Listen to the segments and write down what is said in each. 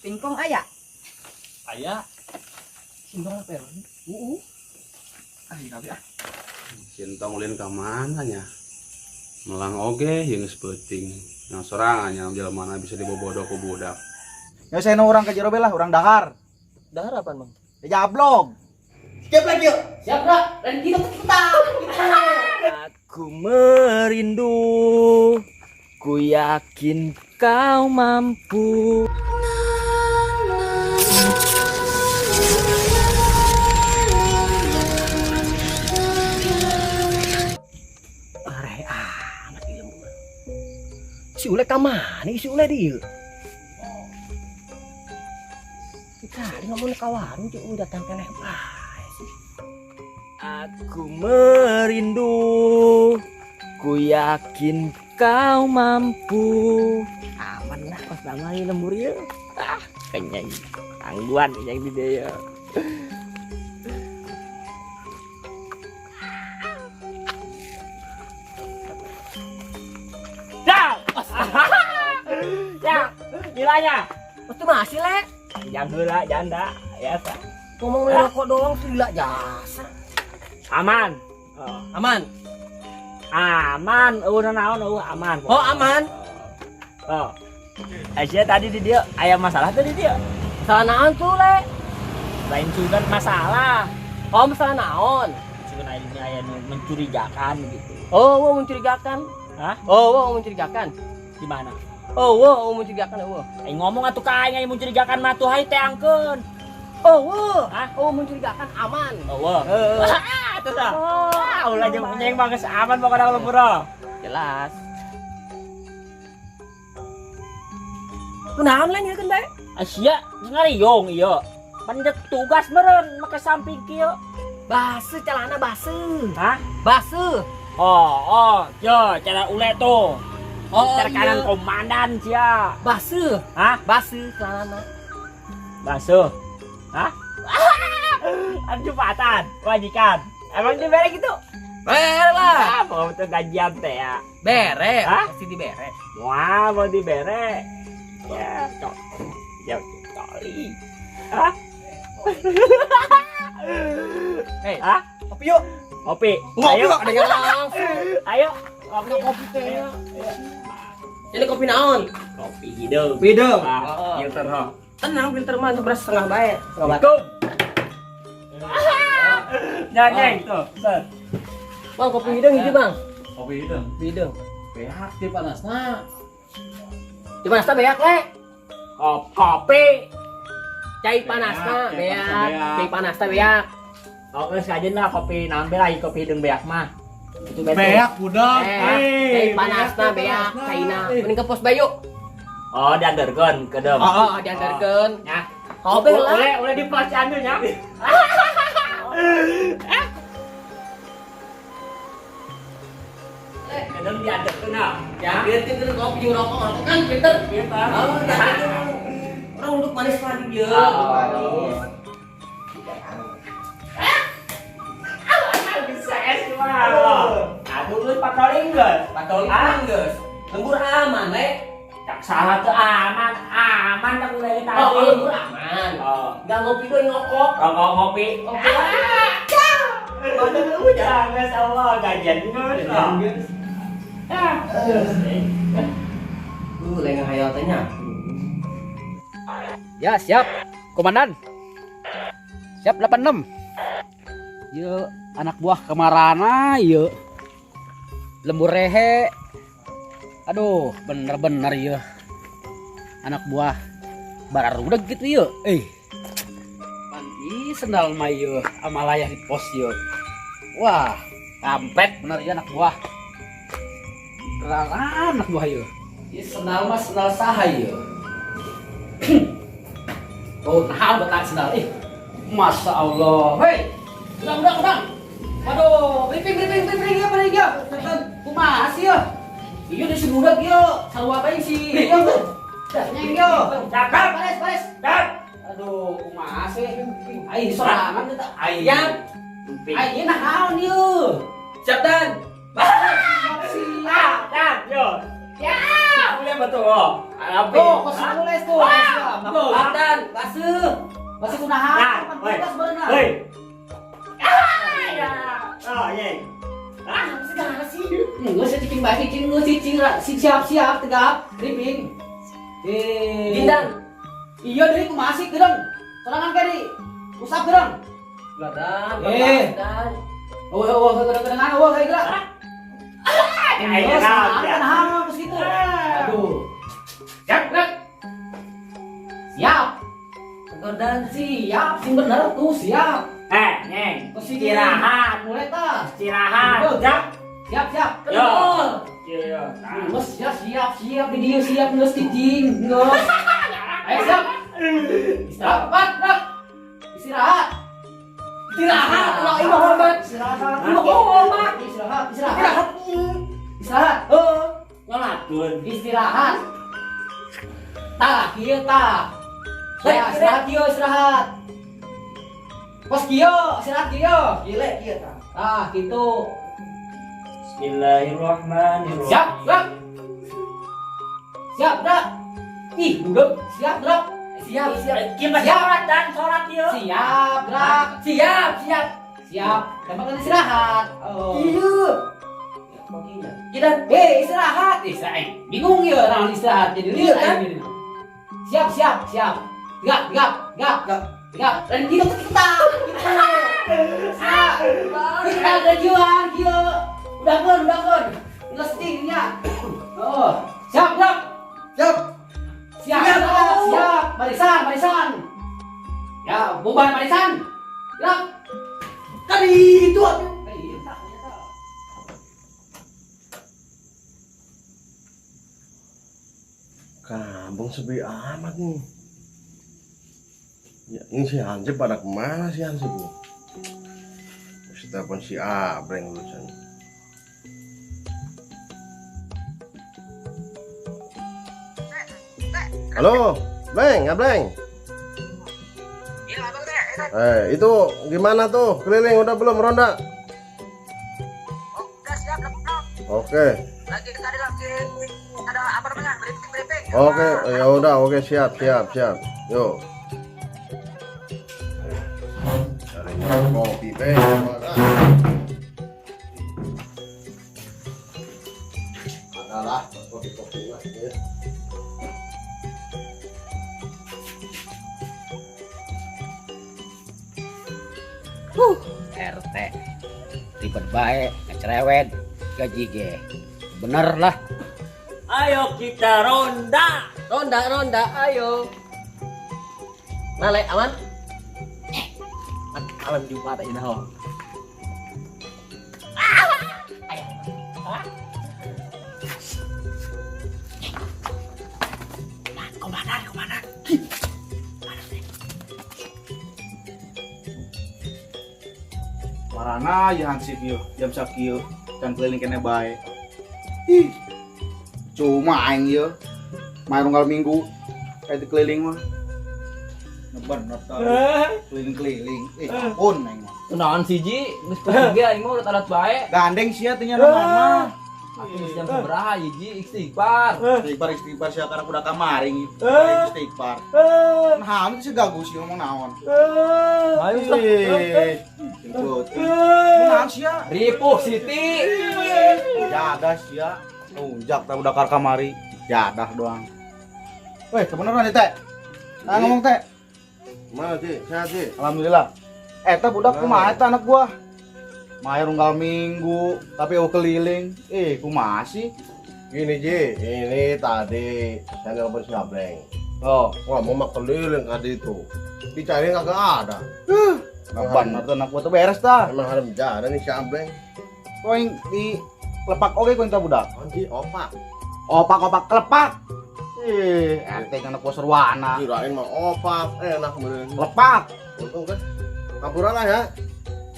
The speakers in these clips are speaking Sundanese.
Singkong aya. Aya. Singkong apa ya? Uh. Ah, iya ah. Sintong ulin ka mana nya? Melang oge jeung geus peuting. Yang sorangan nya jelema mana bisa dibobodo ku budak. Ya saya nu urang ka jero be lah, urang dahar. Dahar apaan, Bang? Ya jablog. Siap lagi yuk. Siap, Bro. Dan kita kita. Aku merindu, ku yakin kau mampu. Areh amat ieu lembur. Si Ule ka mana si Ule di ieu? Tadi ngomong ka warung cuk udah datang keneh bae sih. Aku merindu, ku yakin kau mampu. Aman lah pas lama ini lembur ya. Ah, kenyang. Tangguhan kenyang di dia. Dah. Ya, gilanya. Itu masih le. Jangan heula, janda. Ya, sa. Ngomong rokok doang lila jasa. Aman. Oh. Aman. Aman, eueuh naon eueuh aman. Oh, aman. Oh. Aisyah tadi di dia aya masalah tadi dia. Masalah naon tuh le? Lain sugan masalah. Oh, masalah naon? Sugan aya ini aya nu mencurigakan gitu. Oh, wow, mencurigakan. Hah? Oh, wow, mencurigakan. Di mana? Oh, wow, mencurigakan, oh. Aing ngomong atuh ka aing aya mencurigakan mah tuh hayu teangkeun. Oh, wow. Hah? Oh, mencurigakan aman. Oh, wow. Heeh. Ah, terus ah. Ah, ulah jeung nyeng mah geus aman pokona lembur. Jelas. Kunaon lah nyieun bae? Asia ngariung ieu. Pan tugas meureun make samping kieu. Base celana base. Hah? Base. Oh, oh, yo cara ule tuh. Oh, cara kanan iya. komandan sia. Base. Hah? Base celana. Basuh. Hah? Ada jumatan, wajikan. Emang dibere gitu? Bere lah. Ah, mau betul gajian teh ya. Bere. Hah? Pasti dibere. Wah, mau dibere. Ya, cok. Ya, coli. Hah? Hei. Hah? Kopi yuk. Kopi. Ngopi Ayo. kok ada yang langsung. Ayo. Kopi kopi teh. Ini kopi naon? Kopi hidung. Hidung. Ah, filter ho. Tenang filter mah beras setengah bae. Setengah bae. Assalamualaikum. Nyanyeng tuh. Set. Bang, kopi hidung hiji, Bang. Kopi hidung. Kopi hidung. Beak di panasna. Di panasna beak le. Kopi. Cai panasna Beak, beak. Cai panasna beak. Oh, geus kajen lah kopi nambah lagi kopi hidung beak mah. Itu betul. Beak budak. Cai panasna beak, caina. Mending ke pos Bayu. Oh, diantarkeun ke dem. Oh, oh, diantarkeun. Ya. Kopi lah. Boleh, boleh di pos anu nya. Kedem diantarkeun ah. Ya, biarkan kopi jeung rokok, rokok kan filter. Filter. Oh, diantarkeun. Orang untuk manis lagi dia. Oh. Bisa es mah. Aduh, lu patroli geus. Patroli Ah. geus. Lembur aman, le. Cak salah tuh aman, aman tak mulai tadi. Oh, lembur aman. Oh. Enggak ngopi doang ngokok. Rokok ngopi. Ngopi lah. Badan lu jangan Allah gajian geus. Ah. Lengah hayal teh nya. Ya, siap. Komandan. Siap 86. Yuk, anak buah kemarana yuk. Lembur rehe. Aduh, bener-bener yuk. Anak buah barudak gitu yuk. Panti sendal mah yuk, amalayah di pos yuk. Wah, kampret bener ya anak buah. Beneran anak buah yuk. Ieu sendal mah sendal saha yuk. Oh, nah betak sendal. Masya Allah. Hei, udang. Waduh, briefing, ya, briefing, ya. Kumaha sih ya? Iya, di sebudak ya. Sarua bae si. Iya, nyeng yo. Cakep. Baris. Cakep. Aduh, kumaha sih? Ai sorangan teh. Ai. Yang. Ai ieu naon ieu? Siap dan. Siap. Ah, dan, yo. Ya, boleh betul. Oh. Oh, kos nulis tuh. Wah. Dan. Masih kunahan, Nah, pan woi. tugas berenang. Hei. Ah, ya. Oh, iya. Ah, segala sih. Geus cicing bae cicing geus cicing si siap-siap tegap briefing. Eh. Dindan. Iya deui kumaha sih geurang? Sorangan ke di usap geurang. Dan, Eh. dan. Oh, oh, oh, geurang-geurangan, oh, kayak gerak. Ayo, Geus, naon, ya. naon, geus gitu. Aduh. Siap, gerak. Siap. Dan. Siap, sing bener tuh siap. Eh, Neng. Terus sing Istirahat. Mulai tah. Istirahat. Siap. Siap, siap. Yo. Kendor. Iya. Geus ya siap, siap di dieu siap geus cicing, geus. Ayo siap. Istirahat, gerak. Istirahat. Istirahat. Ulah imah hormat. Istirahat. Imah hormat. Istirahat, istirahat. Istirahat. Istirahat. Oh, Nyolatun. istirahat. Tah, kieu tah. Ya, istirahat kieu, istirahat. Pos kieu, istirahat kieu. Gile kieu tah. Tah, gitu. Bismillahirrahmanirrahim. Siap, gerak. Siap, gerak. Ih, duduk. Siap, gerak. Siap, siap. Kita sholat dan sholat yuk. Siap, gerak. Siap, siap. Siap. Tembakan istirahat. Oh. Iya. Baginya. Kita Eh, istirahat. Istirahat. Bingung ya naon istirahat jadi Iya, kan? lieur aing. Siap, siap, siap. Tegak, tegak, tegak, Tegak. tegak. Dan gitu kita. Gitu. Siap. Kita gajuan kieu. Udah keun, udah keun. Geus tingnya. Oh, siap, gerak. Siap. Siap, Siap. siap, siap. Barisan, barisan. Ya, bubar barisan. Gerak. Kan itu atuh. Eh, iya, tak, iya, tak. Kampung sepi amat nih. Ya, ini si Hansip pada kemana si Hansip nih? Mesti telepon si Abreng urusan. Halo, Bleng, Abreng. Eh, itu gimana tuh? Keliling udah belum ronda? Oh, udah siap, lengkap. Oke. Lagi tadi lagi ada apa namanya? Briefing briefing. Oke, ya udah, oke siap, siap, siap. Yuk. Cari kopi, Beng. Adalah kopi-kopi lah ya. RT ribet baik, cerewet, gaji ge. Bener lah. Ayo kita ronda. Ronda, ronda, ayo. Male, aman? Eh, aman jumpa tak dah. Komandan, komandan. Marana ya hansip yo, jam sakieu can keliling kene bae. Ih. Cuma aing yo. Main unggal minggu kayak keliling mah. Bener tah. Keliling-keliling. Eh, ampun aing mah. Kunaon sih Ji, geus pusing ge aing mah udah alat bae. Gandeng sia teh nya mana? Aku geus jam sabaraha ieu Ji, istighfar. Istighfar istighfar sia karena udah kamaring. Istighfar. Nah, itu sih gagu sih ngomong naon. Ayo lah. Eh, jemput. Naon sia? Ripuh Siti. Jadah sia. Unjak tah udah kar kamari. Jadah doang. Weh, kebenaran nih teh. Nah, ngomong teh. Mana, Ci? Sehat, Ci? Alhamdulillah. Eta budak kumaha eta anak gua? Main unggal minggu, tapi eueuh keliling. Eh, kumaha sih? Gini, Ji. Ini tadi saya nelpon si Abreng. Oh, Wah, mau mah keliling tadi itu. Dicari kagak ada. bener tuh anak gua tuh beres tah. Emang haram jadah nih si Abreng. Kau yang di lepak oge kau yang budak. Anji, opak. Opak-opak kelepak. Ih, ente anak gua serwana. Kirain mah opak, enak bener. Lepak. Untung kan. Kampura lah ya.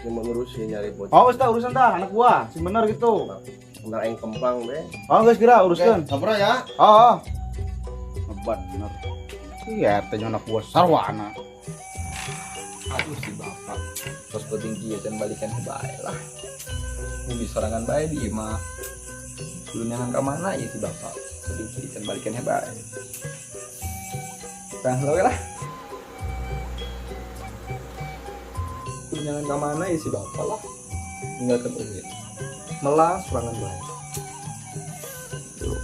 Ini mau ngurusin nyari bocah. Oh, wis tah urusan tah anak gua, sing bener gitu. Bentar aing kembang deh. Oh, geus kira uruskeun. Kampura ya. Oh, oh. Bener. Iya, RT anak gua sarwana. Aduh si bapak. Terus penting kieu can balikan ke bae lah. Ini sorangan bae di imah. Belum nyangan ka mana ya si bapak. Penting kieu can balikan bae. Kang lah. Tunjangan ka mana ya si bapak lah. Tinggalkan Umi. Melang sorangan bae. Tuh.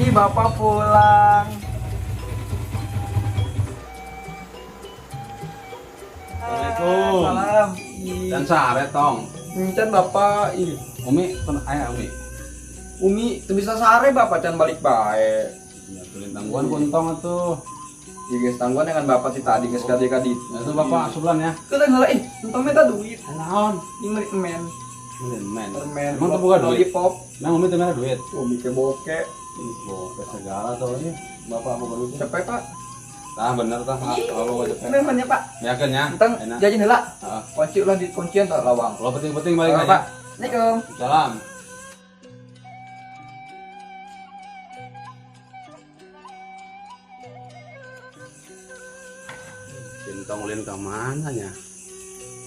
Ih, bapak pulang. Assalamualaikum. Salam. Dan sare tong. Encan bapak ih. Umi ten aya Umi. Umi teu bisa sare bapak can balik bae. Ya tulin tangguhan ku entong atuh. Iya guys, tangguhan dengan bapak sih tadi geus kadi kadi. Nah, itu bapak asupan ya. Kita heula ih, entong minta duit. Naon? Ini meuli men. Meuli men. Men. Emang teu boga duit? Lollipop. Nah, Umi teu mere duit. Umi ke boke. Boke segala tuh ini. Bapak boga duit. Cepet, Pak. Tah bener tah, kalau boga cepet. Bener ya, Pak. Yakin ya? Entong jajan heula. Heeh. Kunci ulah di kuncian tah lawang. Kalau penting-penting balik aja. Pak. Assalamualaikum. Salam. Entong ulin ka mana nya?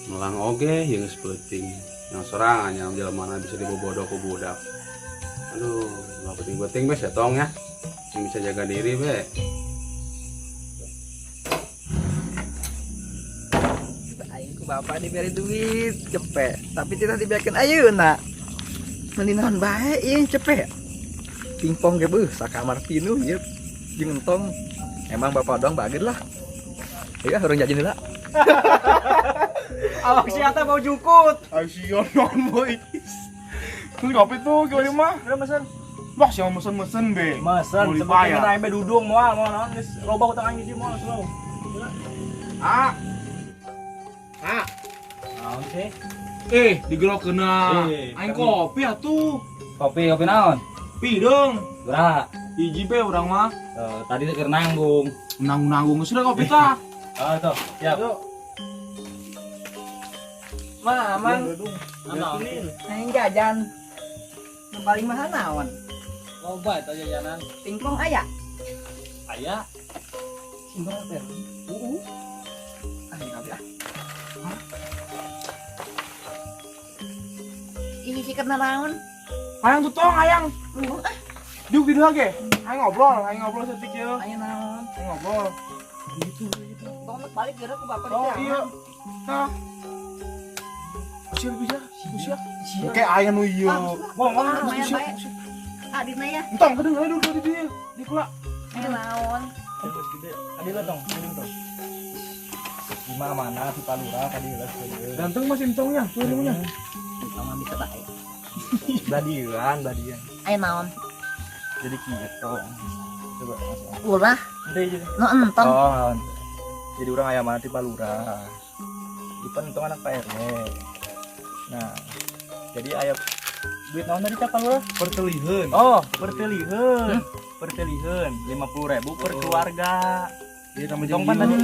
Melang oge jeung geus peuting. Yang sorangan nya jelema mana bisa dibobodo ku budak. Aduh, nggak penting-penting be setong ya. Yang bisa jaga diri be. Aing ku bapak diberi duit cepet, tapi tidak dibiarkan ayeuna. Mending naon bae ieu cepet. Pingpong ge beuh sakamar pinuh ieu jeung entong. Emang bapak doang bager lah. Iya, urang jajan heula. Awak siapa mau jukut? Ayo sion non boy. Beli kopi tuh gimana mah? Udah mesen. Wah, siapa mesen-mesen be? Mesen, sebetulnya aing be dudung moal moal naon geus loba utang aing hiji moal slow. Ah. Ah. Naon sih? Digerokeuna. Aing kopi atuh. Kopi, kopi naon? Pideung. Geura. Hiji be urang mah. Tadi teh keur nanggung. Nanggung-nanggung sudah kopi tah. Ah, tuh, siap. Ma, Mang. Aing jajan. Nu paling mahal naon? Loba eta jajanan. Pingpong aya? Aya. Sing teh. Heeh. Aing kabeh ah. Ini sih karena naon? Hayang tuh tong, hayang. Diuk di dieu ge. Aing ngobrol setik ieu. Aing naon? Aing ngobrol. Gitu. Tong balik geura ku bapak di. Oh iya. Tah. Usia bisa, usia. Oke, aing nu ieu. Wah, lumayan bae. Ah, dina ya. Entong kedeung heula duduk di dieu. Di kula. Aing naon? Gede. Adila tong, adila tong. Di mana si Palura tadi heula gede. Ganteng masih entongnya, tuh ilmunya. Entong mah bisa bae. Badian, badian. Aing naon? Jadi kieu tong. Coba masuk. Ulah. Henteu jadi. Nu entong. Oh, jadi urang aya mana ti Palura. Ipan entong anak Pak RW. Nah, jadi aya duit naon tadi cak Palura? Perteliheun. Oh, perteliheun. Perteliheun 50.000 per keluarga. Iya, tambah Entong pan tadi.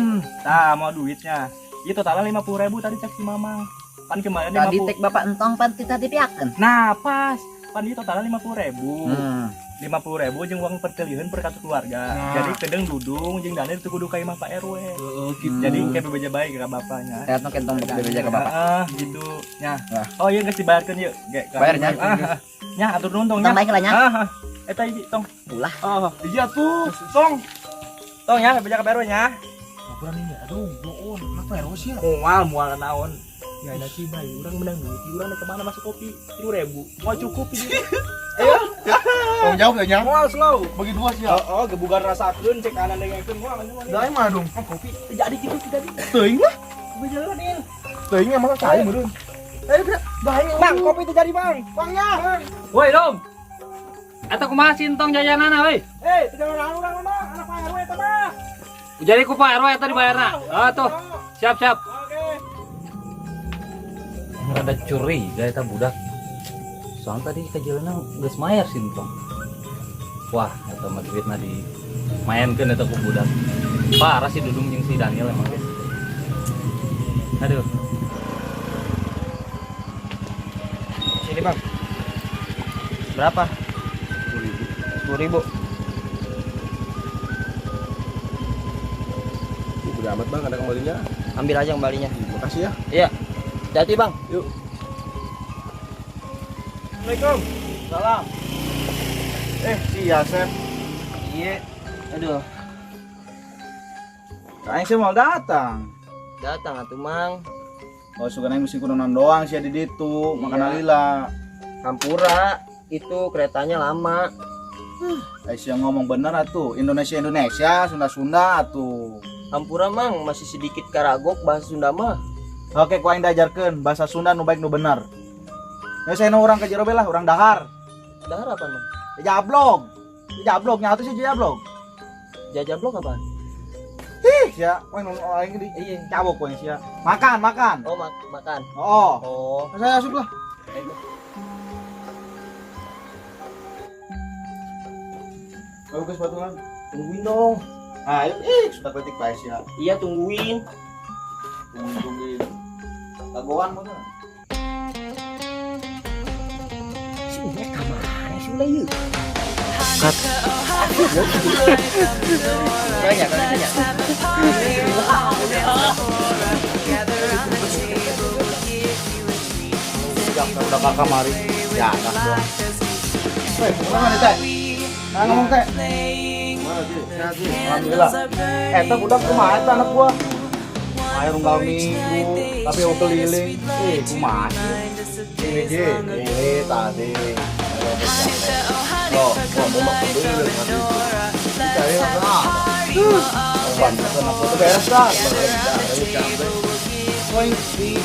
Nah, mau duitnya. Ieu totalnya 50.000 tadi cak si Mamang. Pan kemarin Tadi 50. tek bapak entong pan tita dipiakeun. Nah, pas. Pan ieu totalnya 50.000. 50.000 jeung uang perteliheun per kartu keluarga. Nah. Jadi kedeng dudung jeung dana itu kudu ka imah Pak RW. Heeh, gitu. Jadi kayak bebeja bae ka bapaknya. Eta kentong bebeja ka bapak. Heeh, gitu. Nya. Nah. Oh iya geus dibayarkeun yeuh. Ge ka. Bayarnya. Ah, nya atur nuhun tong nya. Tong bae lah nya. Ah, eta hiji tong. Ulah. Oh, Iya tuh, tong. tong nya bebeja ka Pak RW nya. Ngobrol nih, aduh, bohong. Kenapa RW sih ya? Mual mual naon. Ya ada sih bae urang menang duit, urang ke mana masuk kopi 3.000. Mau cukup ini. Ayo. Tanggung jawab ya, nya. Mual slow. Bagi dua sih ya. Oh, gebugan rasakeun cek kanan dengekeun mual mual. Da aing mah dong. Oh, kopi. Jadi gitu jadi. Teuing lah. Bejalan il. Teuing emang cai meureun. Ayo, gerak. Bang, kopi itu jadi, Bang. Bang ya. Woi, Dong. Eta kumaha sih entong jajanana woi? Eh, teu jalan urang mah, anak Pak RW eta mah. Jadi ku Pak RW eta dibayarna. Ah tuh. Siap, siap. Oke. Rada curiga eta budak. Soalnya tadi kajalanna geus mayar sih entong. Wah, eta mah duitna dimaenkeun eta ku budak. Parah si Dudung jeung si Daniel emang guys. Aduh. Sini, Bang. Berapa? 10.000. 10.000. Udah amat bang, ada kembalinya. Ambil aja kembalinya. Makasih ya. Iya. Hati-hati bang. Yuk. Assalamualaikum. Salam. Si Yasep. Iya. Aduh, Aing sih mau datang. Datang atuh, Mang. Oh, sugan aing mesti kudu doang sih di ditu, makan Iya. lila. Hampura itu keretanya lama. Aing sih ngomong bener atuh. Indonesia Indonesia, Sunda Sunda atuh. Hampura, Mang, masih sedikit karagok bahasa Sunda mah. Oke, ku aing diajarkeun bahasa Sunda nu baik nu bener. Ya saya nu urang ke jero be lah, urang dahar. Dahar apa, Mang? Jablog. Jablog nya atuh sih jablog. Jajablok apa? Ih, sia, aing nu aing di Iya. cabok ku aing sia. Makan, makan. Oh, makan. Oh. Oh. Saya asup lah. Ayo ke sepatu kan. Tungguin dong. Ayo, ih, sudah kritik bae sia. Iya, tungguin. Tungguin, tungguin. Lagoan mah. Si Ule kamana si Ule yeuh? Banyak, banyak. Udah kakak mari. Ya, dah doang. Weh, kemana nih, Teh? Nah, ngomong, Teh. Mana sih? Sehat sih. Alhamdulillah. Eta budak kumaha eta anak gua? Ayo unggal minggu, tapi mau keliling. Eh, kumaha sih? Ini Ji, ini tadi. Loh, gua mau makan dulu tadi. Dicari apa? Ban, kenapa tuh beres dah. Beres, capek. Woi, di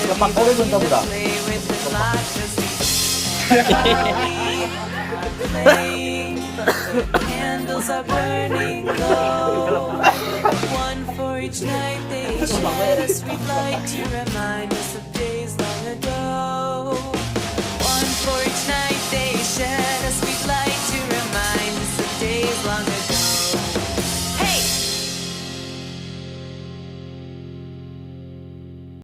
lepak oge gun tah budak. Candles are burning low. One for each night they shed a sweet light to remind us of